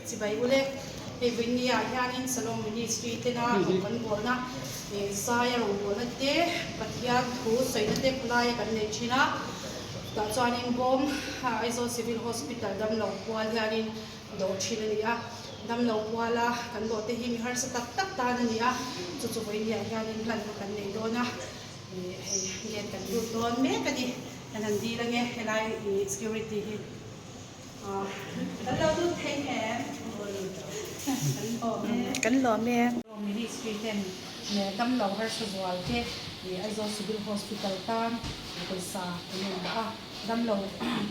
Chibai ule, hei vawinia ah hianin Salom Ministry tena rawng kan bawlna zaia rawngbawlna te, Pathian thu sawina te khawlaia kan nei thin a, tah chuanin bawm Aizawl Civil Hospital damlo pual hianin dawh thin a ni a, damlo puala kan dawh te hi mi harsa tak tak tan a ni a, chu chu vawinia ah hianin hlanna kan nei dawn a, hei gate kan lut dawn mek a ni, kan han dil ange helai security hi. Kan lo lut thei em? Kan lawm e. Kan lawm e. Ministry ten damlo harsa zual te Aizawl Civil Hospital tan pawisa kan rawn dah a, damlo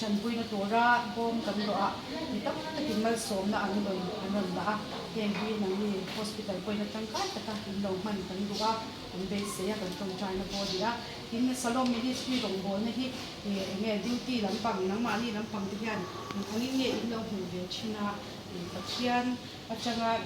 tanpuina tura bawm kan rawh ah mi tam takin malsawmna an rawn an rawn dah a, heng hi nangni hospital pawhin atangkai taka in lo hman kan duh a, kan beisei a, kan tawngtaina pawh a ni a. Tin, Salom Ministry rawngbawlna hi eng nge duty lampang, nangmahni lampang te hian eng angin nge in lo hmuh ve thin a, Pathian atanga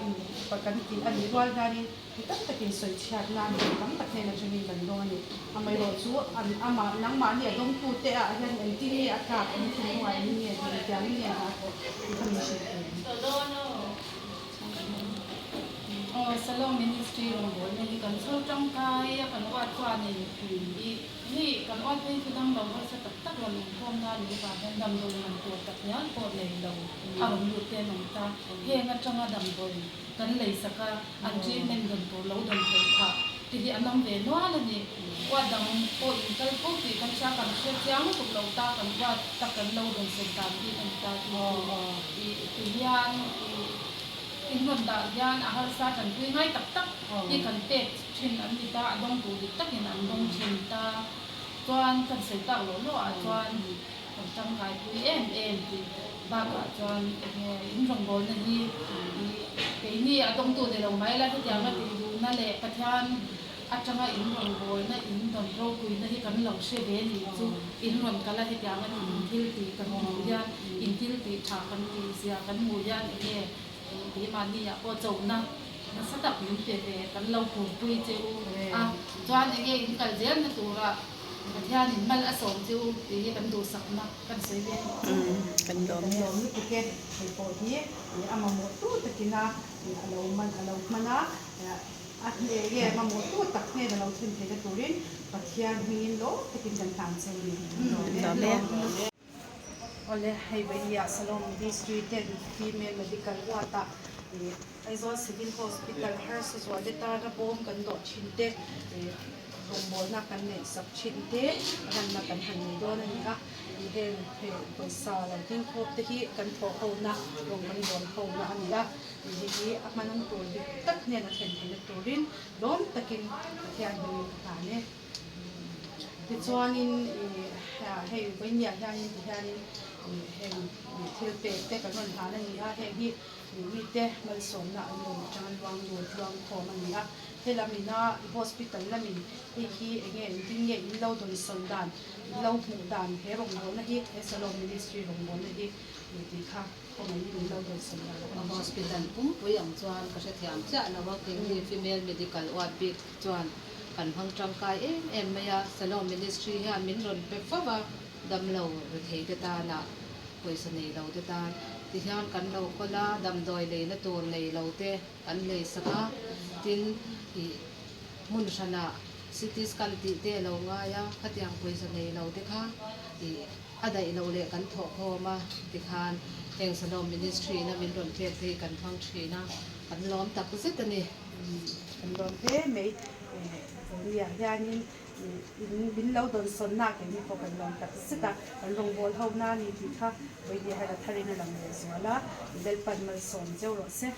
kan tih a nih rual hianin mi tam takin sawi chhiatna mi tam tak hnen atangin kan dawng a ni. Amaherawh chu an amah nangmahni a dawngtute ah hian engtin nge a tlak, eng thinlungah engin nge engtiangin nge hna thawh tih kha min hrilh thei ang. Aw, Salom Ministry rawngbawlna hi kan chhawr tangkai a, kan uat chuanin i hei kan uat phei chu damlo harsa tak tak rawn awmkhawmna a nih avang hian damdawi man tur tak ngial pawh nei lo a rawn lut te an awm ta. Heng atanga damdawi kan lei sak a, an treatment dawn tur lo dawn theih phah te hi an awm ve nual a ni. Uat dang pawh in kal fo tih kan hria, kan hre chiang lutuk lo ta, kan uat tak kan lo dawn sawn dan bik a ni ta chu i ti hian i. In rawn dah hian a harsa tanpui ngai tak tak hi kan pek thin an ni ta, a dawng tur dik takin an dawng thin ta. Chuan kan sawi tak loh loh ah chuan kan tangkai pui em em tih bakah chuan enge in rawngbawlna hi keini a dawngtu ni lo mai la hetianga tih duhna leh Pathian atanga in rawngbawlna in rawn ropuina hi kan lo hre ve nih chu in rawn kal a hetianga in thil tih kan hmuh hian in thil tih tha kan tih zia kan hmuh hian enge keimahni ah pawh chona nasa tak min pe ve kan lo phurpui che u a chuan enge in kal zel na tura Pathian in mal a sawm che u tih hi kan duhsakna kan sawi ve nih chu. Kan lawm Kan lawm lutuk e hei pawh hi a mamawh tu takina a lo man a lo hman a. A hneh nge mamawhtu tak hnen a lo thlen theihna turin Pathian hmingin lawm takin kan hlan cheu a ni. Lawm e. Awle, hei Vainia Salom Ministry ten Female Medical Ward ah Aizawl Civil Hospital harsa zualte tana bawm kan dawh thin te, rawngbawlna kan neih sak thin te, ranna kan han nei dawn a ni a. Heng pawisa lo ding khawp te hi kan thawh hona, rawng kan bawl hona a ni a. Hei hi a hmanawm tur dik tak hnen a thlen theihna turin lawm takin Pathian hmingin ka hlan e. Tichuanin hei Vawinia hianin tihianin heng thil pek te kan rawn hlan a ni a, heng hi mite malsawmna an rawn atanga luang lut luang khawm a ni a. Helamina hospital lamin hei hi enge engtin nge in lo dawnsawn dan, in lo hmuh dan he rawngbawlna hi he Salom Ministry rawngbawlna hi tih kha. Hospital pumpui ang chuan ka hrethiam chiah lo a, keini female medical ward bik chuan kan hmang tangkai em em mai a, Salom Ministry hian min rawn pe fo a, damlo rethei te tana pawisa nei lo te tan tihian kan lo kawl a, damdawi leina tur nei lo te kan lei sak a, tin ih hmun hranah CT scan tih te a lo ngai a, khatiang pawisa nei lo te kha ih. A daih loh leh kan thawh khawm a tikhan heng Salom Ministry ina min rawn pek te hi kan hmang thin a, kan lawm tak zet a ni. Kan lawm hle mai. Nia hianin in min lo dawnsawn na keini pawh kan lawm tak zet a, kan rawngbâwl ho na a ni tih kha vawinia hian a tharin a lang leh zual a, Lalpan malsawm zeuh rawh se.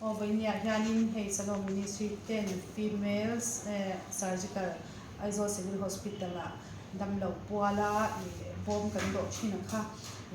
Aw vawinia hianin hei Salom Ministry ten Females Surgical Aizawl Civil Hospital ah damlo puala ih bawm kan dawh thin ang kha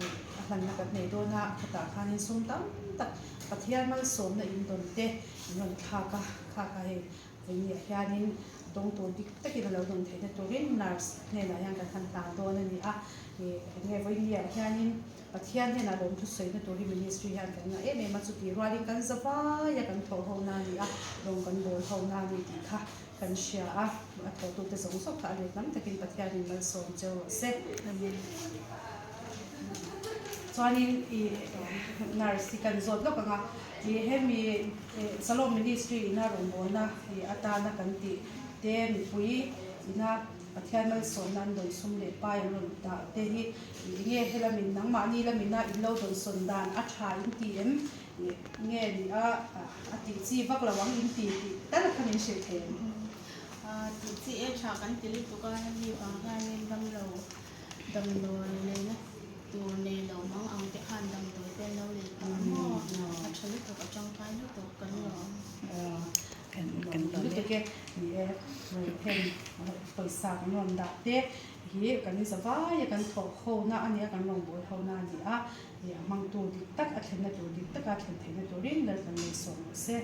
ih a hmanna kan nei dawn a, khutah khanin sum tam tak Pathian malsawmna in dawn te an rawn thlak a, kha kha hei vawinia hianin dawng tur dik takin a lo dawn theihna turin nurse hnenah hian kan han hlan dawn a ni a, ih enge vawinia hianin Pathian hnenah lawm thusawi na tur hi ministry hian kan ngah em em a, chutih rualin kan za vai a kan thawh ho na a ni a, lawm kan bawl ho na a ni tih kha kan hria a, a thawhtute zawng zawng kha a let lam takin Pathianin malsawm cheu rawh se. Amen. Chuanin i nurse hi kan zawt lawk ang a, i hemi Salom Ministry ina rawngbawlna i atana kan tih te mipui ina Pathian malsawmna an dawn sum leh pai an rawn dah te hi enge helamin nangmahni lamina in lo dawnsawn dan a tha in ti em nge ni a a tih chi vak lo ang in ti tih tal kha min hrilh thei em? Tih chi e tha kan ti lutuk a, hemi vang hianin damlo damdawi leina tur nei lo mang ang te khan damdawi te an lo lei phah maw? A tha lutuk, a tangkai lutuk kan lawm. Kan lawm lutuk e, ni e, heng pawisa kan rawn dah te hi kan zavai a kan thawh ho na a nia, kan rawngbâwl ho na a ni a, a hmangtu dik tak a thlenna tur dik taka thlen theihna turin Lalpan lei sawm rawh se.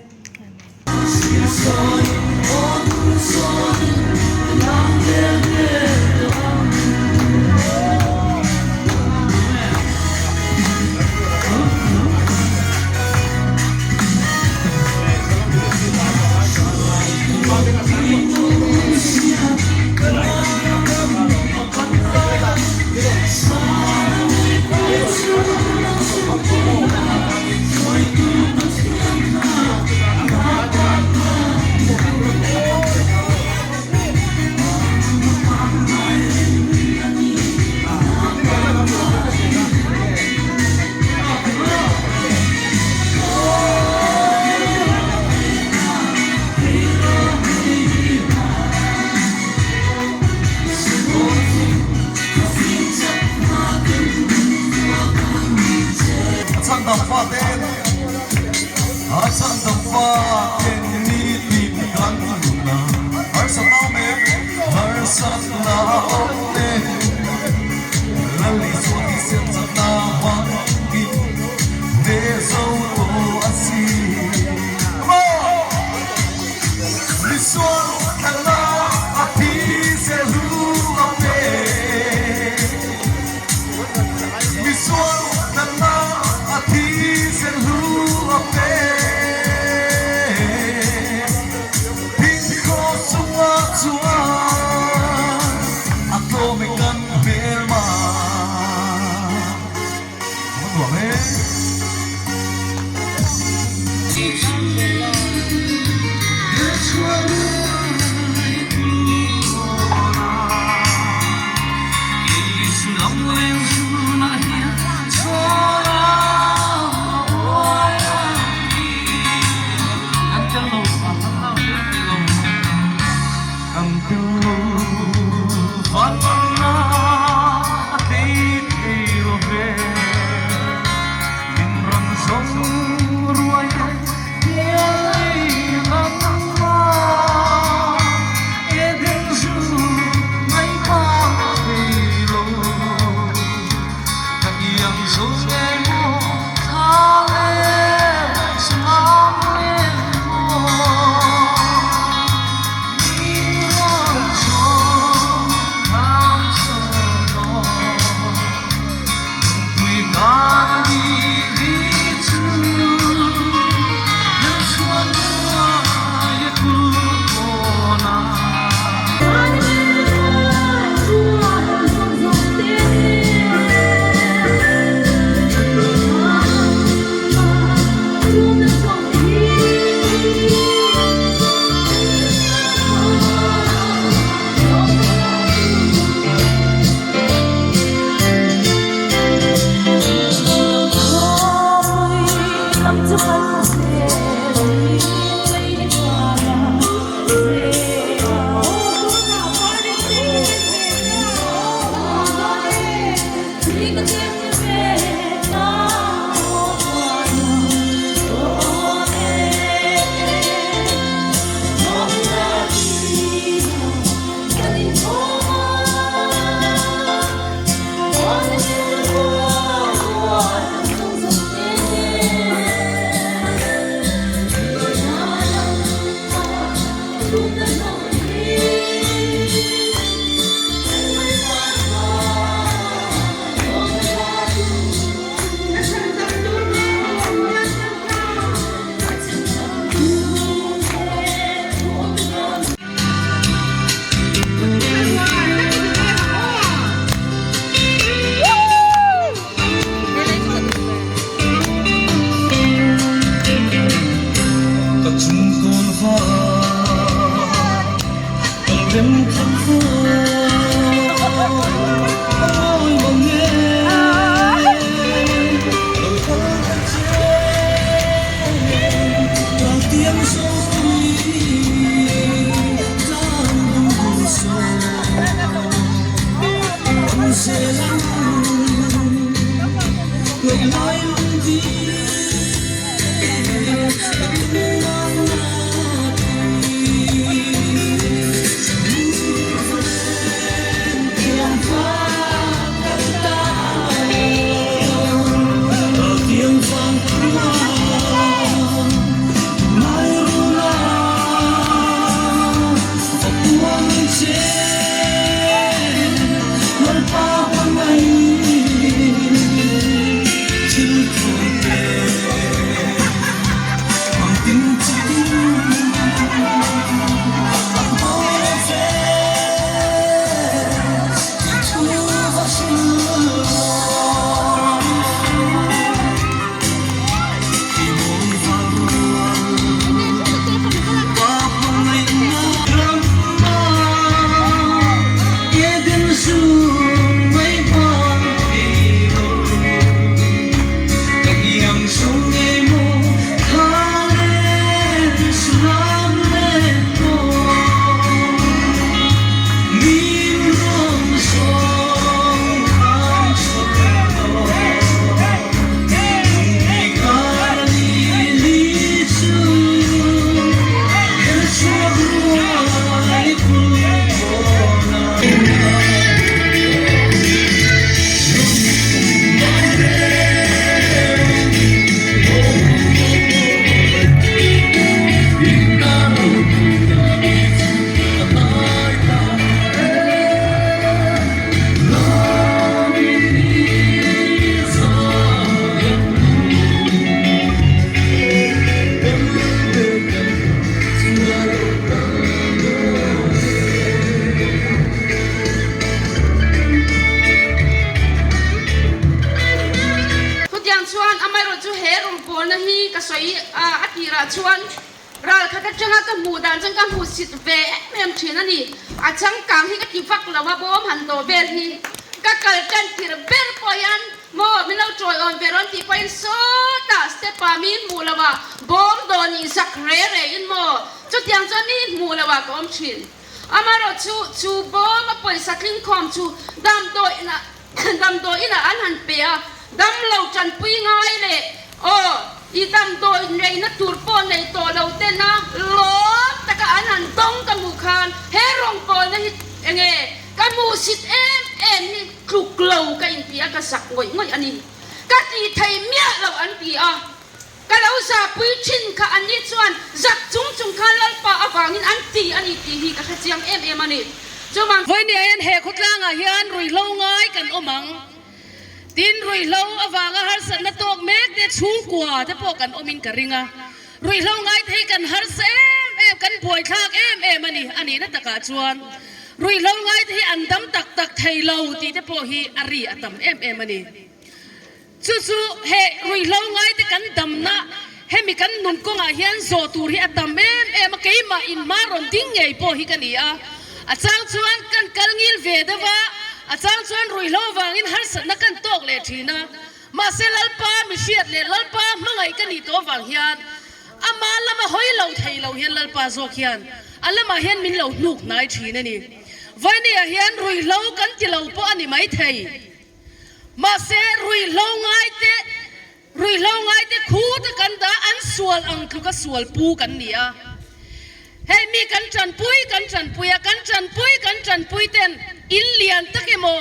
A chhandam faten, a chhandam faten nitin kan nuna harsatna awm em? Harsatna awm em? Lali chuan i siam chakna hmangin hneh zo tawh a si. Come on! Misual thlana a thi se hlu a pe. Misual thlana a thi se hlu a pe. Thingkhaw chungah chuan a tlawm i kan hmelma. A nuam e. rawngbawlna hi ka sawi a, a tirah chuan ral khat atanga ka hmuh dan chuan ka hmuhsit ve em em thin a ni. A changkang hi ka ti vak lo a, bawm han dawh vel hi ka kal tan tir ber pawh hian maw min lo tawiawm ve rawn tih pawhin sawtah step ah mi hmuh lo a, bawm dawh nih zak re re in maw chutiang chuan mi hmuh lo ah ka awm thin. Amaherawhchu chu bawm a pawisa tlingkhawm chu damdawi inah Damdawi inah an han pe a, damlo tanpui ngai leh aw i damdawi neihna tur pawh nei tawh lo tena lawm taka an han dawng ka hmuh khan he rawngbawlna hi enge ka hmuhsit em em hi tluk lo ka inti a, ka zak ngawih ngawih a ni. Ka tih thei miah loh an ti a. Ka lo zahpui thin kha anni chuan zak chung chung kha Lalpa avangin an ti a ni tih hi ka hre chiang em em a ni. Chuvang. Vawinia hian he khawtlangah hian ruihhlo ngai kan awm ang. Tin, ruihhlo avanga harsatna tawk mek te chhungkua te pawh kan awmin ka ring a. Ruihhlo ngai te hi kan harsa em em, kan buaithlak em em a ni. A nihna takah chuan ruihhlo ngai te hi an dam tak tak thei lo tih te pawh hi a ri a tam em em a ni. Chu chu he ruihhlo ngaite kan damna hemi kan nun kawngah hian zawh tur hi a tam em em a, keimah inhma rawn ding ngei pawh hi ka ni a. A chang chuan kan kal ngil ve deuh a, a chang chuan ruihhlo vangin harsatna kan tawk leh thin a. Mahse Lalpa mihriat leh Lalpa hmangaih ka nih tawh vang hian ama lama hawi lo thei lo hian Lalpa zawk hian a lamah hian min lo hnuk hnai thin a ni. Vawinia hian ruihhlo kan ti lo pawh a ni maithei. Mahse, ruihhlo ngaite, ruihhlo ngaite khu te kan dah an sual ang tluka sual pu kan ni a. Hei mi kan tanpui, kan tanpui a, kan tanpui, kan tanpui ten in lian tak emaw,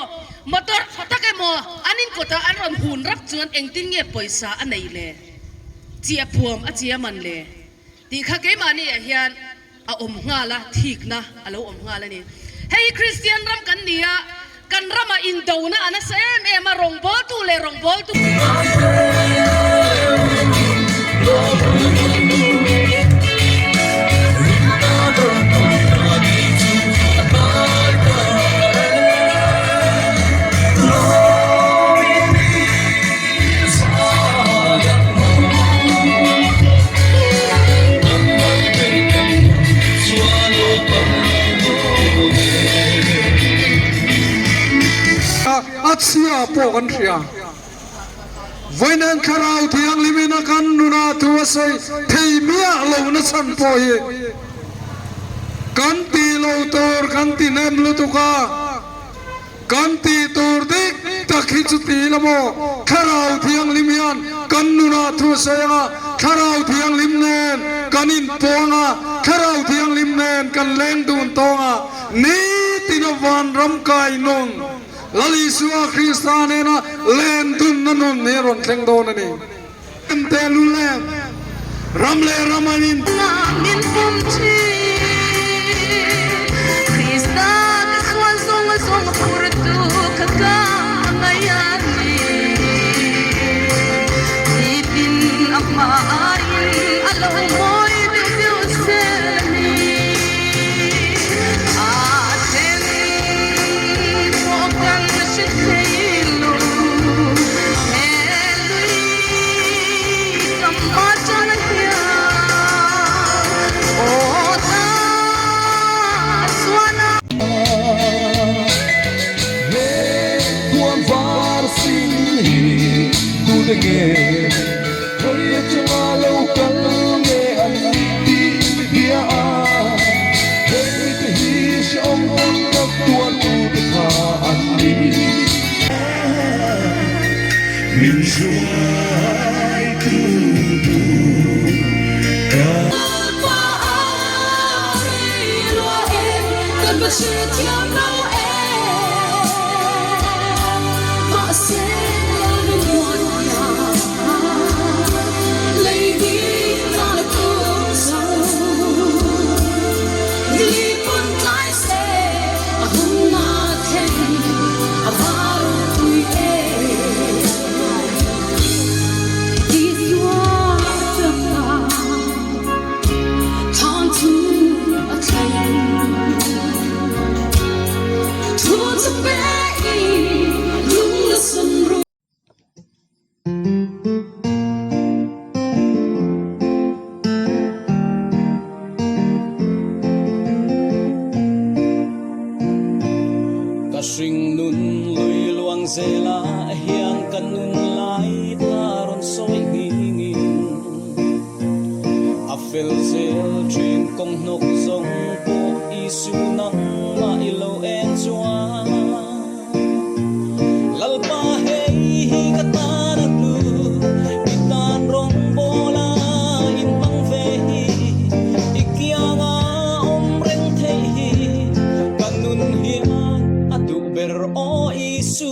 motor tha tak emaw an inkawtah an rawn hun rap chuan engtin nge pawisa a nei le? Chiah puam a chia man le? Tih kha keimahni ah hian a awm nghal a, thikna a lo awm nghal a ni. Hei hi Kristian ram kan ni a, kan ramah indona a nasa em em a, rawngbawltu leh rawngbawltu. A chhia pawh kan hria. Vawiin Thlarau Thianghlimin a kan nunah thu a sawi thei miah lohna chhan pawh hi kan tih lo tur kan ti hnem lutuk a. Kan tih tur dik tak hi chu ti la maw? Thlarau Thianghlim hian kan nunah thu a sawi ang a, Thlarau Thianghlim nen kan inpuang a, Thlarau Thianghlim nen kan leng dun tawng a, nitina vanram kai nun, Lal Isua Krista nena len dunna nun hi a rawn thleng dawn a ni. Te lu lem, ram leh ram an in. Min pum thin Krista ka sual zawng zawng phurtu kha ka ngai a ni. Nitin a hmain a lo mawi deuh deuh zel a ni. A then pawh kan hre thei lo. fel zel thin kawng hnawk zawng pawh Isu nangmah i lo en chuan Lalpa hei hi ka tan a hlu i tan rawngbawl a inhmang ve hi i kianga awm reng theih hi ka nun hian a duh ber aw Isu.